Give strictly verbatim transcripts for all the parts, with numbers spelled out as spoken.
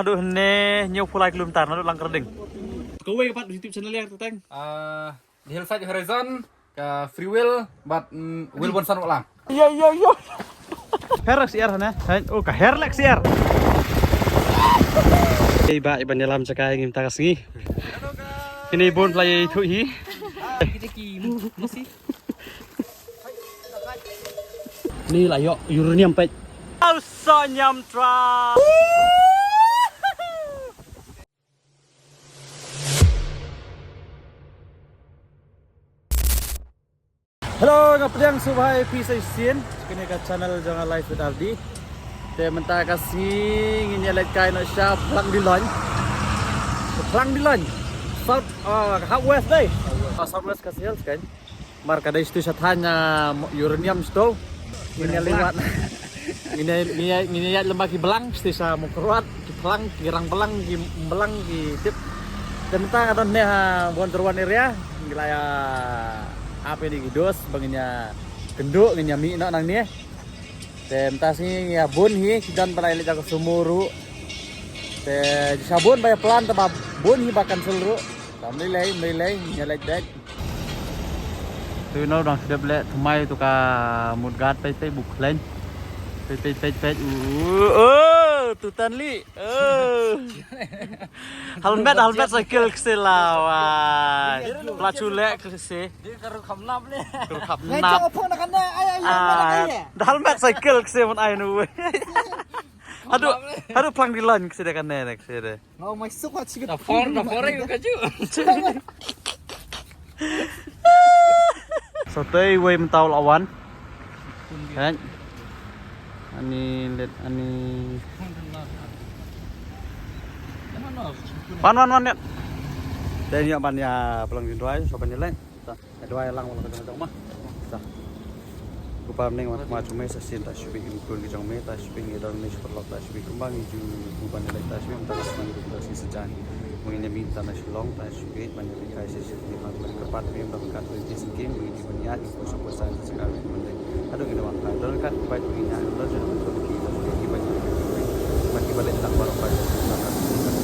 Naduh hynne hynñiew phew lai kilometer naduh Langkyrding. Kawei ka pat YouTube channel ïa ka teng. Ah, The Hillside Horizon, ka Free Will bad, mm, Will Bonson Wahlang. Yo, yo, yo. Her lek siar hane. Hai, oh, ka her lek siar. Ei ba iban ïalam chakai ngim ta ka sngi. Ini bun play itu hi. Ni la ïoh uranium pek. Au so nyam tra. Hello, nga pdiang sngewbha ïa phi sa shisien. Kane ka channel jong nga Life with R D. Te mynta ka sngi ngin ïa leit kai noh sha Phlang Dilon. Phlang Dilon. South, ah, South West dei. Ah, South West Khasi Hills kan. Mar ka dei shatei sha thaiñ, ah, uranium shatei. Ngin ïa leit wat. Ngin ïa, ngin ïa, ngin ïa ïaid lem bad ki blang shatei sha Mawkyrwat, ki phlang, ki rang blang, ki blang, ki tip. Te mynta nga don hangne ha Wonderwan area, ngi la ïa ap ïa ki dos ba ngin ïa kynduh, ngin ïa mih noh nangne. Te mynta sngi ngi ïa bun hi, ki don ba la ïa leit ïa ka sumo ruh. Te sha bun ba ïa plan te ba bun hi ba cancel ruh. Te ym lei lei, ym lei lei, ngi ïa leit beit. Tu no dang sdep leh thymmai tu ka mut gat peit peit buk khlaiñ. Peit peit peit peit. Uh, uh, tu tan li. Uh. Helmet, helmet cycle kse la wai. Pla chu leh kse. Di ka ruh kham nap le. Ka ruh kham nap. Ngai chong phone na kan na ai ai ai ai. Ah, helmet cycle kse mon ai nu. Hadu, hadu Phlang Dilon kse de kan ne kse de. Ngau mai suk ha chibit. Da for, da for yu ka ju. Shatei wei mynta u la wan. Kan. Ani let ani. Wan wan wan ya. Dei ïa ban ïa Phlang Dilon, so ban ïa leh. Sa, ïa duwai lang wala ka jong jong ma. Sa. Ko Pa Mynneng, wat ma jong me sa shisien, ta shibit ïa u khun ka jong me, ta shibit ïa don ne shi paralok, ta shibit kumba ngi ju u ban ïa leit, ta shibit mynta ka sngi ruh ka sngi sajan. Mo ngin ïa mih mynta na Shillong, ta shibit ban ïa kai sa shisien ki mat lem kyrpad me mynta ka twenty singkim, mo ngin ïa ban ïa ko sa ko sa sa ka me mynta. Haduh ngin ïa wan kai don ka bai ko ngin ïa don jong ko ki ta shibit ki ban ïa ban ki ban leit lang baroh kai.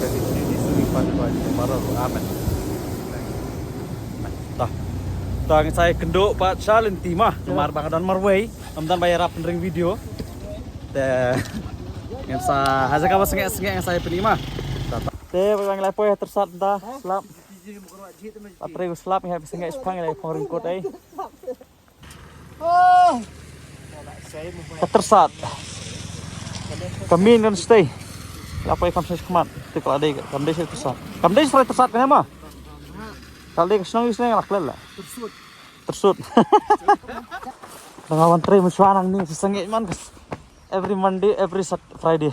Ka ki ni ni suri pan bai baroh. Amen. Ta. Ta ngi sa ïakynduh pat sha lynti ma. Namar ba nga don marwei. Ngam don ba ïarap pynring video. Te ngin sa ha jaka ba sngewsynei ngi sa ïapynïa ma. Ta, ta. Te ba ngi la poi ha Tyrsad ta slap. Ba trei u slap ngi ha sngewsynei shipang ngi la phong ringkut ei. Ka Tyrsad. Ka min kan stay. La poi kam sngewsynei khmat. Te ka la dei kam dei sha Tyrsad. Kam dei sha Tyrsad kan ma. Ka la dei ka shnong ïa shnong la klet la. Tyrsad. Dang wan trei mynshuwa nangne shisha ngeit man ka every Monday, every Sat-, Friday.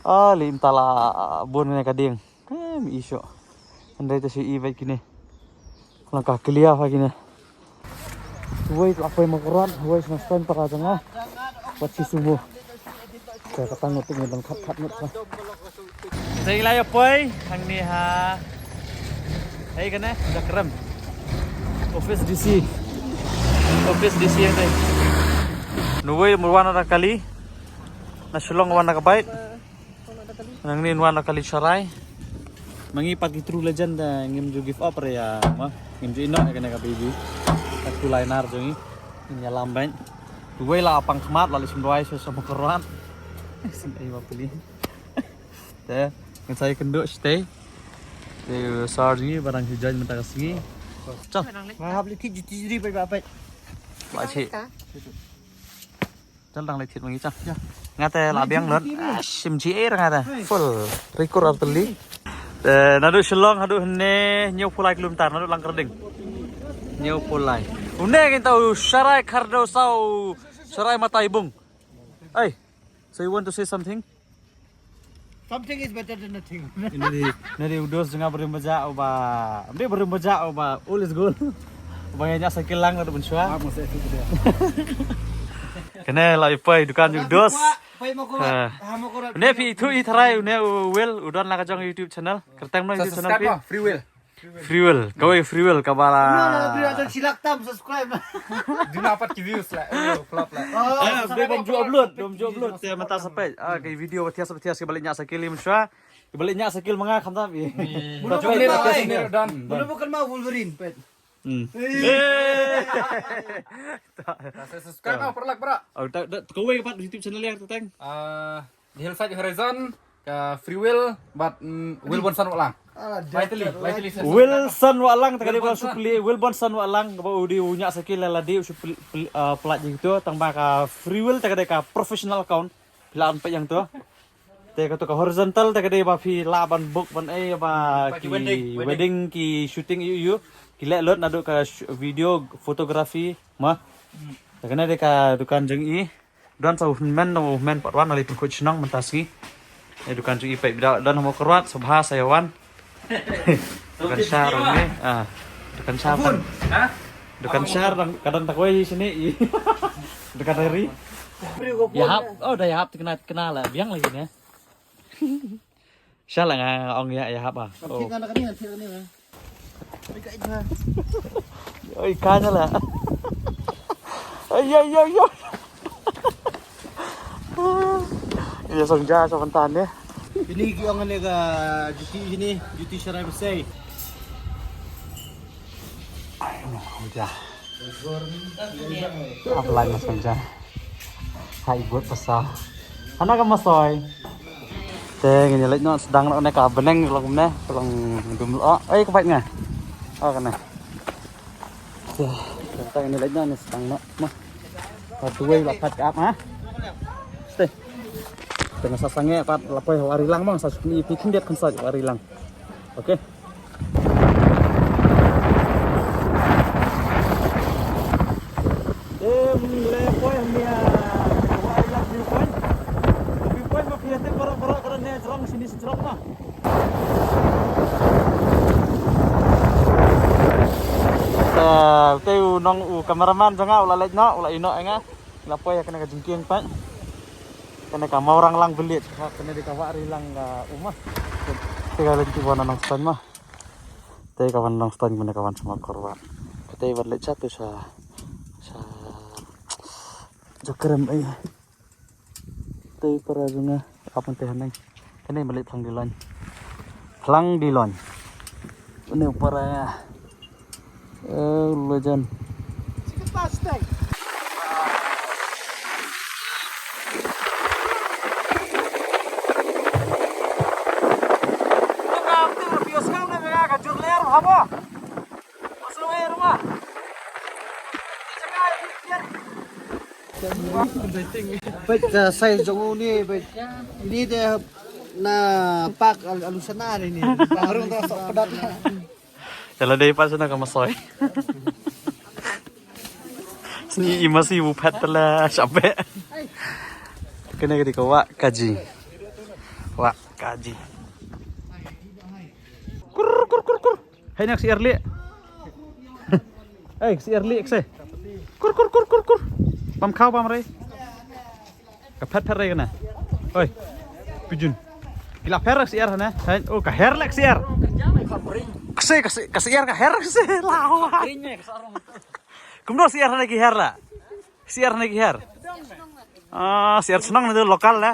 Ali mynta la bun ne ka ding. Em, i shuh. Hynrei te shu i beit kine. Lang ka clear ha kine. Wei la poi Mawkyrwat, wei sna stand para jong nga. Wat shi sumo. Te ka tang ngut ngi ban khat khat ngut sa. Te ngi la ïa poi hangne ha. Hei kane, Jakrem. Office D C. Office D C hangtai. Nuwei mur wan na kali. Na Shillong wan na ka bike. Nangne wan la kali sharai. Ma ngi pat ki true legend da ngim ju give up re ïa ma. Ngim ju ïehnoh ïa kane ka baby. Ka two liner jong ngi. Ngin ïalam beit. Duwei la pang khmat la leit shim duwai sha Mawkyrwat. Sim ei wa puli. Te ngin sa ïakynduh shatei. Te sar jong ngi ba dang shu join mynta ka sngi. Chal. Nga hap leit thied juti jri peit ba peit. Ba chi. Chal dang leit thied ma ngi chal. Nga te la biang lut. Ah, shim chi ei nga te. Full. Rikur ar tylli. Te naduh Shillong haduh hynne hynñiew phew lai kilometer naduh Langkyrding. Hynñiew phew lai. Une ngin tau sharai khardo saw sharai matai bung. Hey, so you want to say something? Something is better than nothing. Nari, nari u dos jong nga barim baja uba. Amde barim baja uba. All is good. Uba ïa nya cycle lang naduh mynshuwa. Kane la i poi dukan u dos. Poi Mawkyrwat. Ha. Ha Mawkyrwat. Une phi ithuh i tharai une u Will u don la ka jong YouTube channel. Kyrteng no YouTube channel phi? Subscribe Free Will. Free Will, kawei Free Will kaba la. Bri, don shilak tam subscribe. Duna pat ki views la. Oh, flop la. Ah, bri, bam ju upload, bam ju upload. Te mynta sa peit. Ah, ki video ba thias ba thias ki ba leit ñiah cycle mynshwa. Ki ba leit ñiah cycle ma nga khamtam i. Mula bukan mau Wolverine peit. Hmm. Subscribe mau perlak bra. Oh, kawei pat YouTube channel ïa tang. Ah, The Hillside Horizon, ka Free Will, bad, mm, Wilbonson Walang. Vitally, Vitally. Wilson Walang, ta ka dei ba Wilbonson. Shu plie, Wilbonson Walang, ba u dei u ñiah cycle la dei, u shu plie, plie, ah, plie gitu, tang ba ka Free Will, ta ka dei ka professional account, plie an peit ïa tu. Te ka tu ka horizontal, ta ka dei ba phi lah ban book, ban ei, ba ki wedding, ki shooting, ïu, ïu, ki leh lut naduh ka video, photography, ma. Ta ka dei ka dukan jong i. Don sa u hynmen, u hynmen pat wan, ale pynkhot shnong mynta sngi. Eh, dukan jong i peit bida, don ha Mawkyrwat, sa bha sa ïa wan. Dukan shar ni, ah. Dukan shar. Ha? Dukan shar, ka don ta kawei sini. Dukan ri. Ïahap, oh, da ïahap tikna, tikna la, biang lagi ni. Shala nga ong ïa, ïahap ah. Oh. Oi, kanya la. Oi, oi, oi, oi. Ïa song ja sa mynta ne. Ini ki ong ne ka juti sini, juti sharai besai. Ai, no, ja. Apa lagi mas ja? Hai buat pasal. Ana ka masoi. Te ngin ïa leit noh sdang noh ne ka bneng long ne, long dum lo. Ai ka bait nga. Oh, kane. Te, te ngin ïa leit noh ne sdang noh. Ma. Ka duwai la pat ka ap, ha? Ste. Te nga sa sangeh pat la poi ha Wah Rilang ma, sa sukni pi khyndiat khynsoit Wah Rilang. Okay. Em, le poi ha mia, Wah Rilang viewpoint. Viewpoint ma phi ïa tip baroh baroh ka don ne jrong sini sini jrong ma. Te, te u nong u cameraman jong nga u la leit noh, u la ïeh noh ïa nga. La poi ha kane ka jingkieng pat. Kane ka Mawranglang village, ha kane dei ka Wah Rilang ka um ma. Te ka leit ki wan na Nongstoiñ ma. Te ka wan Nongstoiñ, kane ka wan sha Mawkyrwat. Te wan leit sha tu sha, sha Jakrem ai. Te para jong nga ap te haneng. Kane malik Phlang Dilon. Phlang Dilon. Kane para nga. Eh, legend. Peit ka size jong u ni, peit. Ini de na park Al-, Alusana ni. Baru tu sok pedat. Ïa la dei pat sha na ka masoi. Sni i masi u phet tala shabe. Kane ka dei ka Wah Kaji. Wah Kaji. Kur, kur, kur, kur. Hai nak si Erli. Hai si Erli kse. Kur, kur, kur, kur, kur. Pam khaw pam rei. Ka phet phet rei kane. Oi. Pijun. Ki la pher si er hane. Hai, oh, ka her lek si er. Kse, kse, ka si er ka her kse. Lawa. Kumno si er hane ki her la. Si er hane ki her. Ah, si er shnong ne tu local la.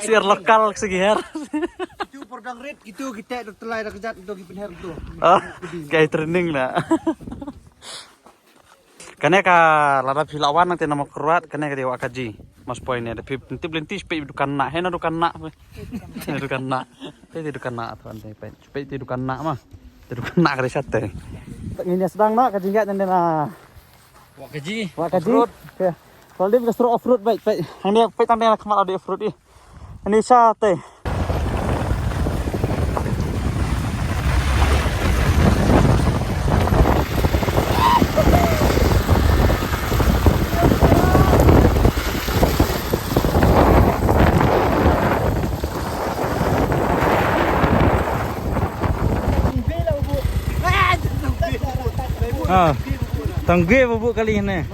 Si er local kse ki her. Itu perdang rit, itu kita telai dah kejat, itu ki penher tu. Ah, kaei training la. Kane ka lada phi la wan nangte na Mawkyrwat, kane ka dei Wah Kaji. Mas poi ne, da phi tip lynti phi dukan na, hena dukan na. Hena dukan na. Te te dukan na tu ante phi. Phi te dukan na ma. Te dukan na ka dei sate. Ngin ïa sdang na ka jingïaid nangte na Wah Kaji. Wah Kaji. Off-road. Ya. Kalau dia kita suruh off-road baik, baik. Yang dia baik tang dia nak kemat dia off-road ih. Ani sa te. Ah, tang gue babu kali ne.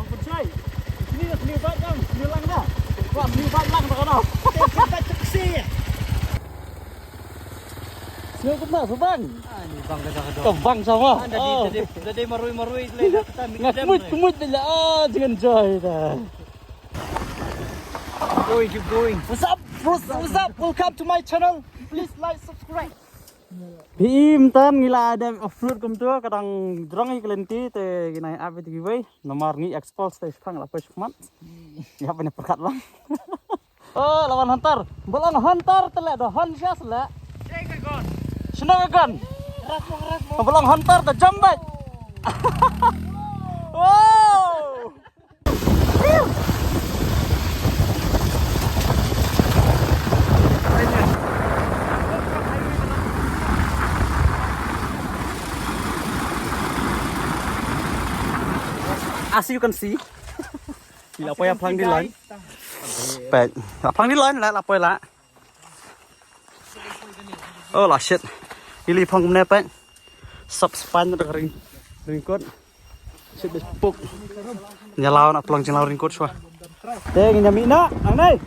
Yo, kumno, sa bang? Ah, ni bang ka jaka dong. Ka bang sama. Ah, da di, Oh. da di, da di marui, marui, le, da kita Nga mikir kemut, kemut bila, ah, jangan joy dah. Going, keep going. What's up, bros? What's up? Welcome to my channel. Please like, subscribe. Phi i mynta ngi la dep off road kumta, ka dang jrong hi ka lynti, te ngi nang ap ïa kiwei. Namar ngi expose te shipang la poi shikmat. Ïa pynïa pyrkhat lang. Oh, la wan hunter. Ba long hunter te leh, da hon sha se leh. Shano ka gun? Ba long hunter te jam beit. Wow. As you can see. Ngi la poi ha phlang Dillain. Peit. Ha phlang Dillain la, la poi la. Oh la shit. Ngi la phong kumne peit. Sap span da ka ring, ringkot. Shit, bes puk. Ngi la wan ha phlang jinglaw ringkot shuwa. Te ngi ïa mih noh, nang nai.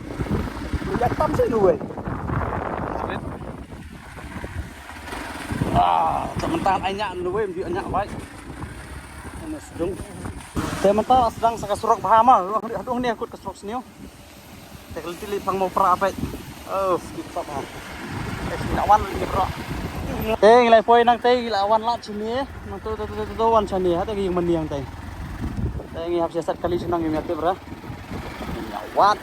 Ïa tam sha nu wei. Ah, te mynta ai ñiah nu wei, ym ju ai ñiah bai. Ane sdung. Te mynta sdang sa ka surok bha ma, haduh ne kut ka surok sniew. Te ka lynti leit pang mo pra peit. Oh, skip top ha. Eh, ngi la wan lynti bro. Te ngi la poi nangtei, ngi la wan lad shane. Nangto to to to to wan shane ha te ka ïing mane nangtei. Te ngi hap sha set kali shnong ïa mih te bro. Ngi la wan.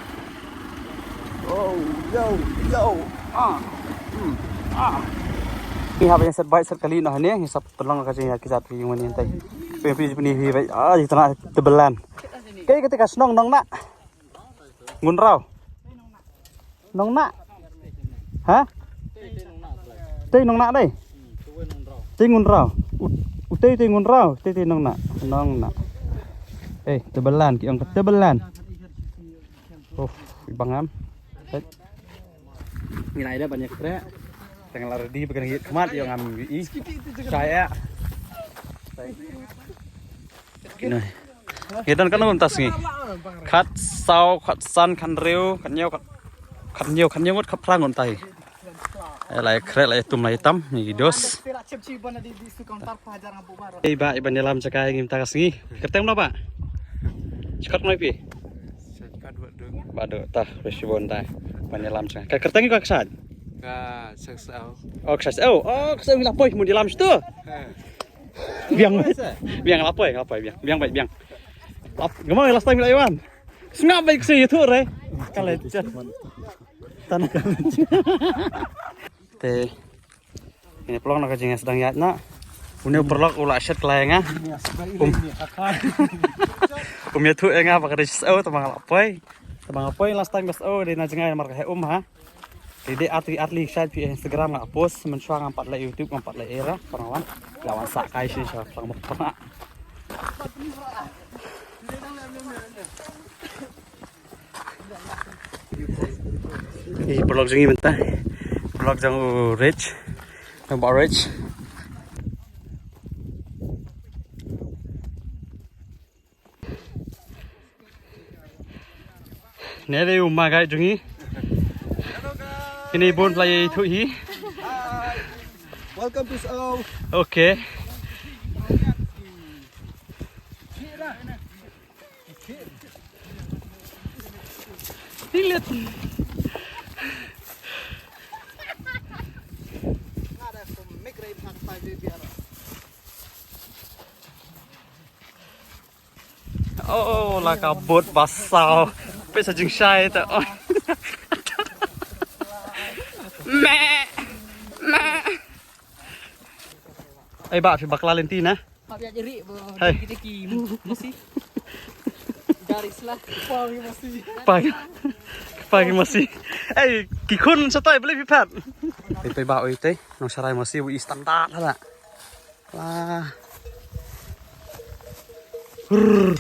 Oh, yo, yo. Ah. Hmm. Ah. Ngi hap sha set bike set kali noh hangne, ngi sa pynlong ka jingïa ki jait ïing mane nangtei. Phi phi phi phi. Ah, ïa tang te Belan. Kaei kata ka shnong Nongnah? Ngungraw. Nongnah. Ha? Tei Nongnah dei. Tei Ngungraw. U-, utei tei Ngungraw, tei tei Nongnah. Nongnah. Eh, te Belan, ki ong ka te Belan. Oh, i bang am. Hei. Ngi nai da ban ïa khreh. Tang la ready ba kan ïa khmat ïa ngam ïa i. Shai ïa. Kino. Ngi don katno ngut mynta sngi? Khatsaw, khatsan, khathynriew, khathynñiew, khat-, khathynñiew, khathynñiew ngut, khatphra ngut mynta hi. Eh, la ïa khreh, la ïa tum, la ïa tam, ngi dos. Ei bah, i ban ïalam jaka ngi mynta ka sngi. Kyrteng kumno bah? Shikatno phi? Bah Doh, tah, khublei shibun tah. Ban ïalam jaka. Ka kyrteng ka kshaid? Ka Kshaid Syiau. Oh, Kshaid Syiau. Oh, Kshaid Syiau ngi la poi, mut ïalam shatu. Biang. Biang la poi, la poi, biang. Biang beit, biang. Lap, kumno last time la ïa wan? Sngap beit ksai ïathuh re. Ka leit chat. Tan ka leit. Te. Ine pynlong na ka jingïasdang ïaid na. Une u paralok u la shet klai ïa nga. Um. Um ïathuh ïa nga ba ka dei shu shu tang ba nga la poi. Tang ba nga poi last time ba shu dei na jngai namar ka heh um ha. Te dei artylli artylli shait phi Instagram nga post mynshuwa ngam pat leh YouTube ngam pat leh era. Ka nang wan. La wan sah kai shi sha plang mok plang. Ïa paralok jong ngi mynta. Paralok jong u Rich. Jong Bah Rich. Ne dei u ma guide jong ngi. Kine bun pla ïathuh hi. Welcome to Syiau. Okay. Tilit. Oh, la ka bud ba saw. Peit sa jingshai ta. Oh. Meh. Meh. Ei bah, phi bakla lynti na. Hap ïa jeri bo. Hai. Kita ki masi. Garis lah. Pagi masi. Pagi. Pagi masi. Ei, ki khun shatai beli phi pat. Ei, peit bah oi te. Nong sharai masi bu i standard lah. Lah. Rrrr.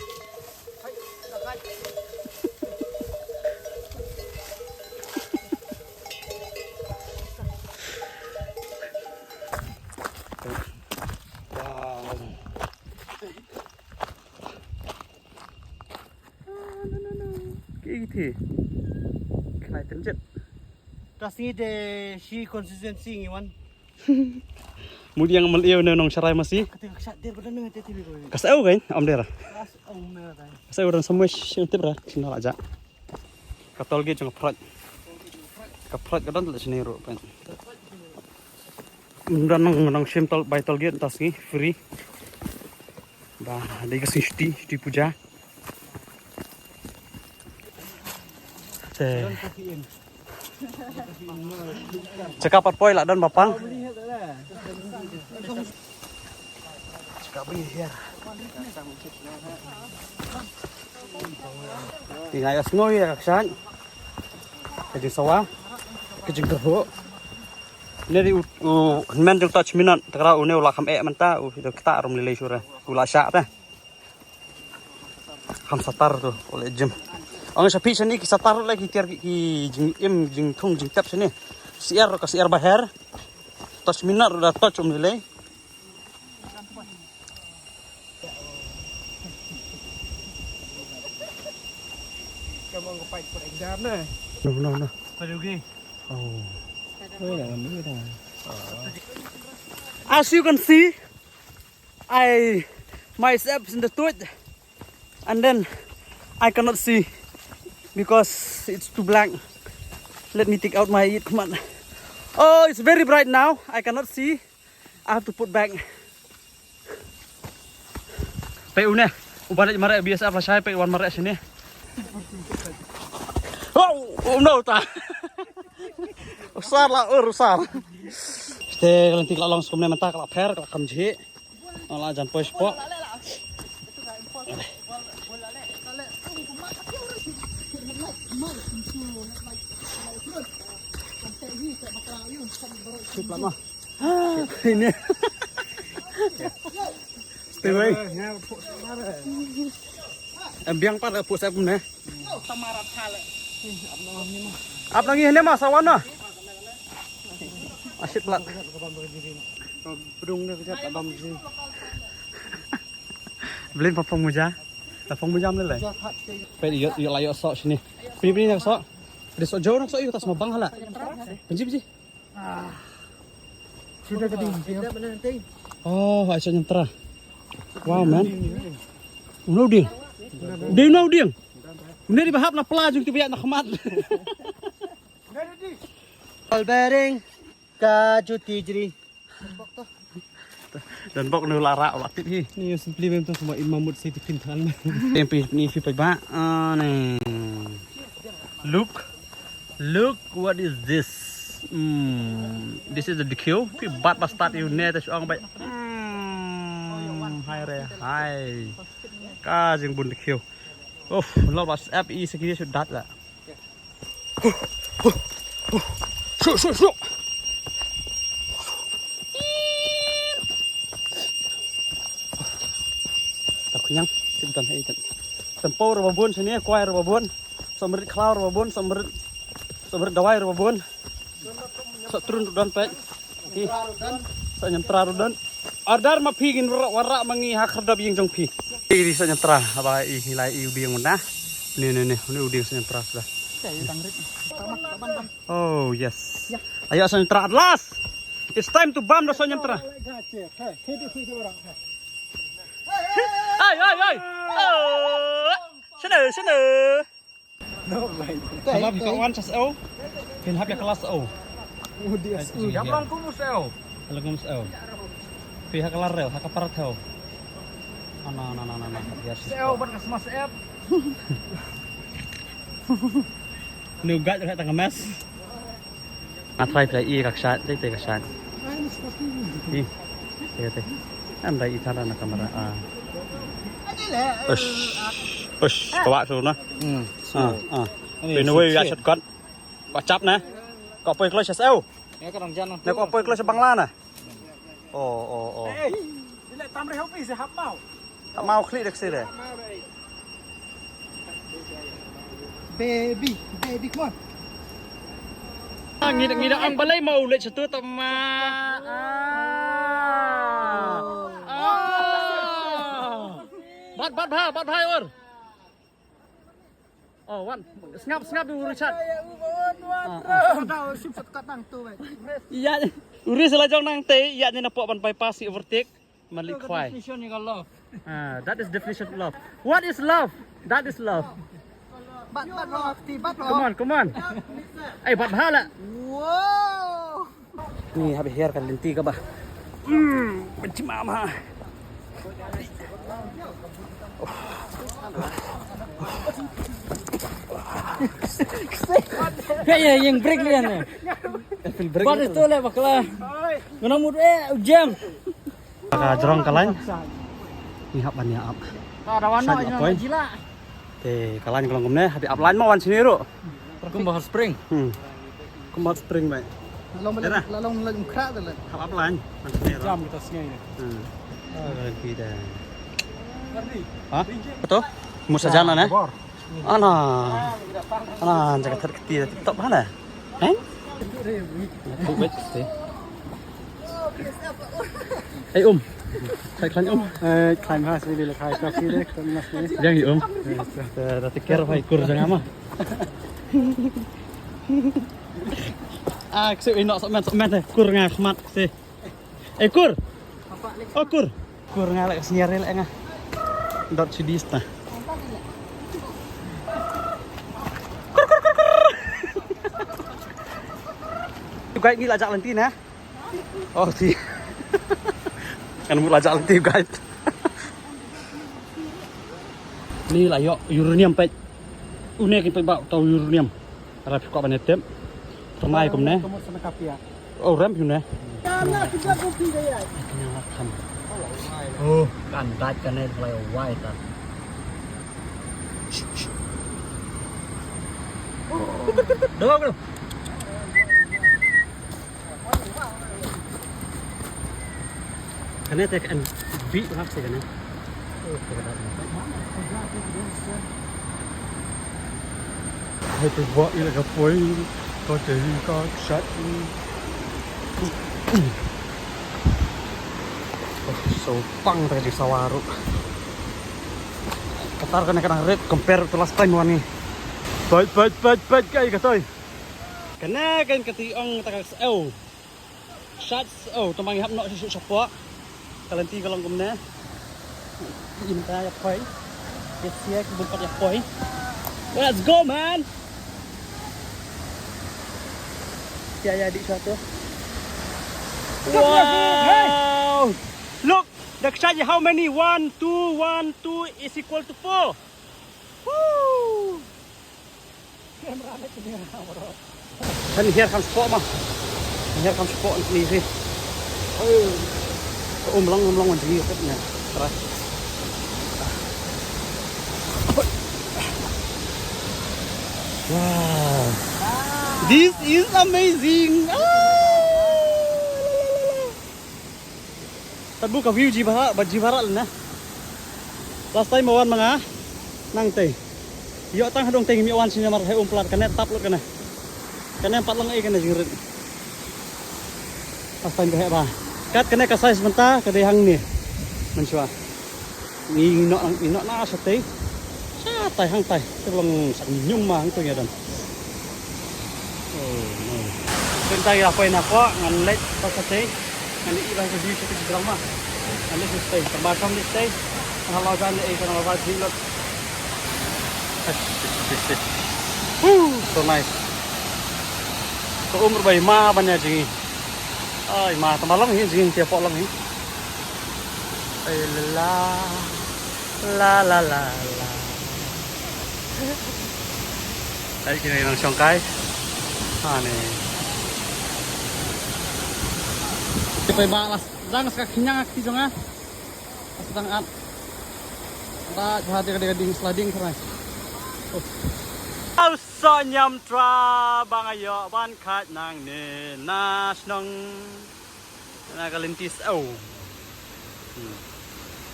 Wow. Ah, no, no, no. Ki iti. Khnai tynjet. Ka sngi de shi constituency ngi wan. Mudiang mal iew ne nong sharai masi. Ka sa ew gain, am dera. Ka sa ew ran samush, tip ra, sina la ja. Ka toll gate jong ka phrot. Ka phrot ka don la sini ru pen. Nda nang nang shim toll by toll gate tas ngi free. Ba dei ka sing shti shti puja. Te. Chaka pat poi la don bapang. Chaka bri her. Ina ya snoi ya kaksan. Ka jingsawa. Ka jingkerho. Ne di u, u men jong touch minot takra u ne u la kham eh mynta u do kita rum lele sura. U la sha ta. Kham satar tu u le jim. Ang sha phi shani ki satar le ki tiar ki, ki jingim jingthung jingtep shani. Siar ka siar baher. Touch minot da touch um lele. No, no, no. Oh. As you can see, I myself in the toilet, and then I cannot see because it's too black. Let me take out my it. Come on. Oh, it's very bright now. I cannot see. I have to put back. Pe une, u ban leit mareh B S F lashai, pe wan mareh shane. Oh, oh no ta. Usar la ur usar. Te ka lynti ka la long skum ne mynta ka la pher ka la kam jhi. La jan poi spot. Sip la ma. Ini. Stay away. Em biang pat phuh sep ne. Ap nangi hene ma sawan na. Asit plat. Bedung ne kejap abang ji. Belin papang muja. Papang muja mlele. Pe yo yo la yo sok sini. Pini pini nak sok. Di sok jauh nak sok yo tas mabang hala. Benji benji. Sudah keding. Oh, ai sa nyentra. Wow, man. Uno ding. Ding no ding. Une di bahap na pla jung ti biak na khmat. Ball bearing ka juti jri. Dan bok nu lara wa tip hi. Ni simply mem tu semua imam mut si tipin than. Tempi ni fi pa ba. Ah, ni. Look. Look what is this. Hmm, this is the D Q. Fi bat ba start you ne ta shong ba. Hmm, hai re hai. Ka jing bun D Q. Uff, lo ba app i sekali sudah la. Shu shu shu. Ta kunyang, tim tan hai tan. Tempo ro babun sini, kuai ro babun. Somrit khlaw ro babun, somrit somrit dawai ro babun. Sa trun rudan pek. Hi. Sa nyentra rudan. Ardar ma phi gin wara mangi ha khardap ying jong phi. Iri sa nyentra ba i hilai i udiang munda. Ni ni ni ni udiang sa nyentra sudah. Oh yes. Ayo sa nyentra at last. It's time to bam da sa nyentra. Hai hai hai. Oh. Sini sini. Haba phi ka wan sha seo. Phin hap ïa ka la seo. Ïa long kum u seo. Ïa long kum seo. Phi ha ka la reo ha ka parat theo. Ana ana ana ana. Seo ban ka sma seo. Ni u gaj ka tang mes. Nga try try i ka kshat, try try ka kshat. I. Try try. Am dai i thara na kamera. Ah. Ush. Ush. Ka wa su na. Hmm. Ah, ah. Pynwe ya shot gun. Ka chap na. Ka poi kloi sha seo. Ya ka rong jan. Na ka poi kloi sha bangla na. Oh, oh, oh. Hey, dile tam re hopi se hap mau. Hap mau klik dek sire. Baby, baby, come on. Ngi ngi ang balai mau le chatu tama. Ah. Ah. Bat bat ha, bat ha or. Oh, wan. Sngap, sngap u Richard. Ah, ah. Ïa, u Richard la jong nangtei, ïa ni na pok ban bypass, i overtake. Man li khwai. Definition of love. Ah, that is definition of love. What is love? That is love. Bat, bat, bat, bat. Come on, come on. Eh, bat bha la. Wow. Ni hap hiar ka lynti kaba. Hmm, benci mama. Kaei ïa ïeng brake lian ne. Feel brake. Baris tu le bakla. Ngana mut eh jam. Ka jrong ka lain. Ni hap ban ïa ap. Ka dawan no ïa poi. Te ka lain ka long kumne, hap ap lain ma wan sini ruh. Kumba hot spring. Hmm. Kumba hot spring mai. La long la long la jum khra da la. Hap ap lain. Wan sini ruh. Jam kita sngi ni. Hmm. Ah, kita. Ha? Betul? Musa jana ne? Ana. Ana jaga ter keti tip top hana. Heng? Aku baik sih. Hey um. Saya klan um. Eh, klan ha sini le khai ka sini klan mas ni. Yang um. Dah dah tikir hai kur jangan mah. Ah, ksuk ino sok men sok men eh kur nga khmat sih. Eh kur. Oh kur. Kur nga lek senior lek nga. Dot sidis ta. Kur kur kur kur. Guys, ngi la jak lynti na. Oh ti. Kan mu la jak lynti guys. Ni la ïoh uranium pek. Une ki pek ba tau uranium. Rap ko ban tep. Permai kumne. Oh, ramp ïa une. Oh, kan dait kan ne lai wai ta. Dong. Kane te kan bi hak se kane. Hai te ba ila ka poi ko te ka shat. So pang ta ka jingsawa ruh. Katar kane ka dang rit compare to last time wan ni. Pait pait pait pait kai ka toi. Kane kan ka ti ong ta ka seo. Shat, oh, tang ba ngi hap noh shuh shuh shapoh. Ka lynti ka long kumne. Im ta ïa poi. Ïa sia ki bun pat ïa poi. Let's go, man. Ïa ïa di shuh tu. Wow. Look, the exchange how many? One, two, one, two is equal to four. Woo. Kan hiar kan spot ma. Hiar kan spot ni si. Oh. Um long um long wan jingïa kat nya. Terus. Wow. This is amazing. Ah. Tad bu ka view ji bha, ba ji bha lane. Last time wan ma nga nangtei. Ïoh tang hadong tei ngim ïoh wan sini namar heh um plat kane tap lut kane. Kane pat long ei kane jingrit. Last time ka heh bha. Kat kane ka size mynta ka dei hangne. Mynshuwa. Ngi, ngi noh, ngi noh na shatei. Shatai hangtai. Te long sak nyum ma hangtu ïa don. Oh no. Te mynta ïa poi na pok ngan leit sha shatei. Ngan ïa i ba ka view shatei ki drama. Ngan leit shatei. Tang ba shong leit shatei. Ngan la jan ïa i kan la ba ji lot. Woo, so nice. Ka um ruh ba i ma ban ïa jingïa. Ai ma tang ba long hi jingïa te pok long hi. Ai la la la la la. Ai kine nang shong kai. Ha ne. Te poi ba las dang ska khñiang ak ti jong a. Las dang at. Ba jha de de ding sliding krai. Au so ñiam tra ba nga ïoh ban khat nangne na shnong. Na ka lynti seo. Hmm.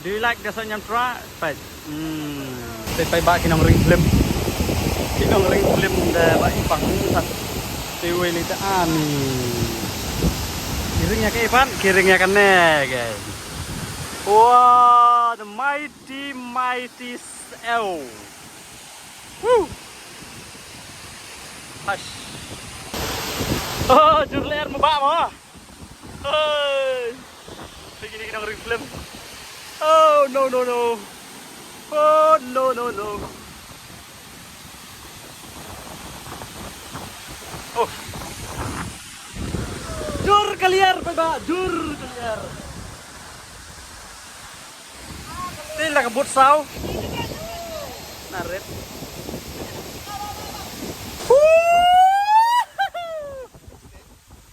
Do you like the sohñiam tra? Peit. Hmm. Peit peit ba ki nongring film. Ki nongring film da ba i pang sat. Te wei li ta ani. Ki ring ïa kaei pat? Ki ring ïa kane kaei. Wow, the mighty mighty seo. Woo! Hush. Oh, jur lyer mo bah mo. Hey. Lagi ni kita ngeri film. Oh, no, no, no. Oh, no, no, no. Oh. Jur ka lyer, Paiba, jur ka lyer. Te la ka bud saw. Narit. Woo!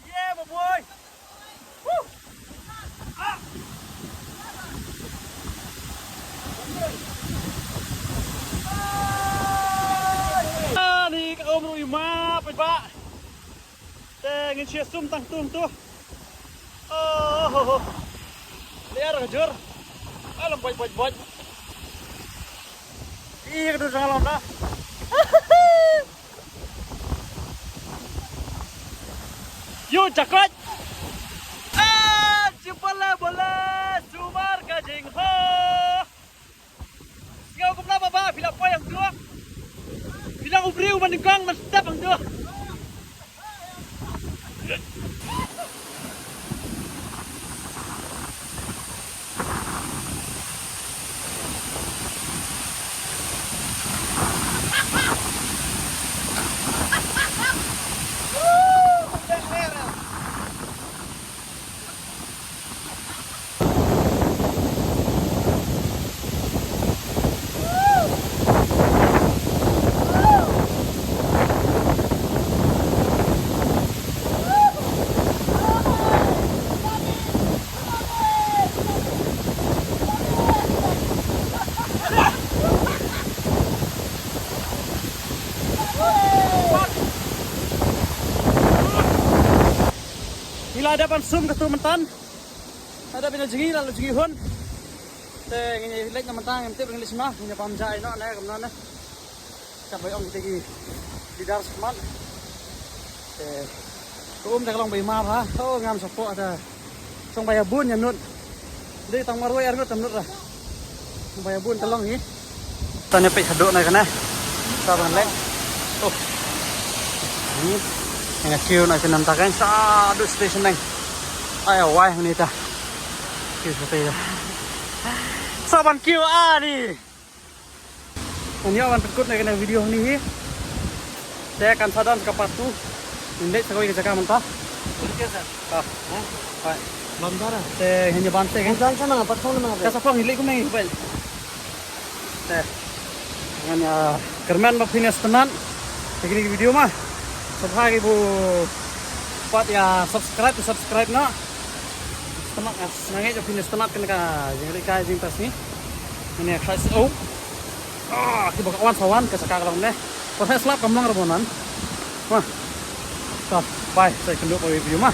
Yeah, my boy. Woo! Ah! Ah, ni ka um ruh i ma, Paiba. Te ngin shia sum tang tung tu. Oh, oh, oh. Lyer ka jur. Alam boj, boj, boj. Ih, ka dur jang alam dah. Yo, jakot. Ah, jibole bole, sumar ka jingho. Sngewbha kumno ba, ba phi la poi hangto? Phi la u briew ban nyngkong ban step hangto. Ngi la dep ban sum katto mynta. Lada phi na jngi, la la jngi hun. Te ngin ïa leit na mynta, ngim tip ngin leit shano, ngin ïa pam ja ïa no ne, kumno ne. Kat ba ong kita ki leader smat. Te ka um te ka long ba i mar ha. Oh, ngam sopok te. Shong ba ïa bun ïa nud. Dei tang marwei ar ngut tam nud ra. Shong ba ïa bun te long hi. Tang ïa peit haduh na kane. Ta ban leh. Oh. Ni. Nga kiew na kane ta kan sa du station nang. Ai wai ni ta. Kiew sa ta. Sa ban kiew a ni. Ngan ïoh ban pynkut na kane ka video hangne hi. Te kan sa don ka part two. Ngin leit sa kawei ka jaka mynta. Okey sir. Ah. Ha? Hai. Lam dara. Te ngin ïa ban te kan. Jan sa na pat phone na. Ka sa phone ngin leit kumne hi bai. Te. Ngan ïa kyrmen ba phin ïa sngewtynnat. Te kine ki video ma. Sngewbha ki ba pat ïa subscribe, subscribe na. Sngewtynnat, sngewtynnat ba phin ïa sngewtynnat kane ka jingïalehkai jingpres ni. Ngin ïa try shuh. Ah, kiba wan sa wan ka jaka ka long ne. Por he slap kam long ra ba wan. Ma. Ta, bye. Sa ïakynduh kawei video ma.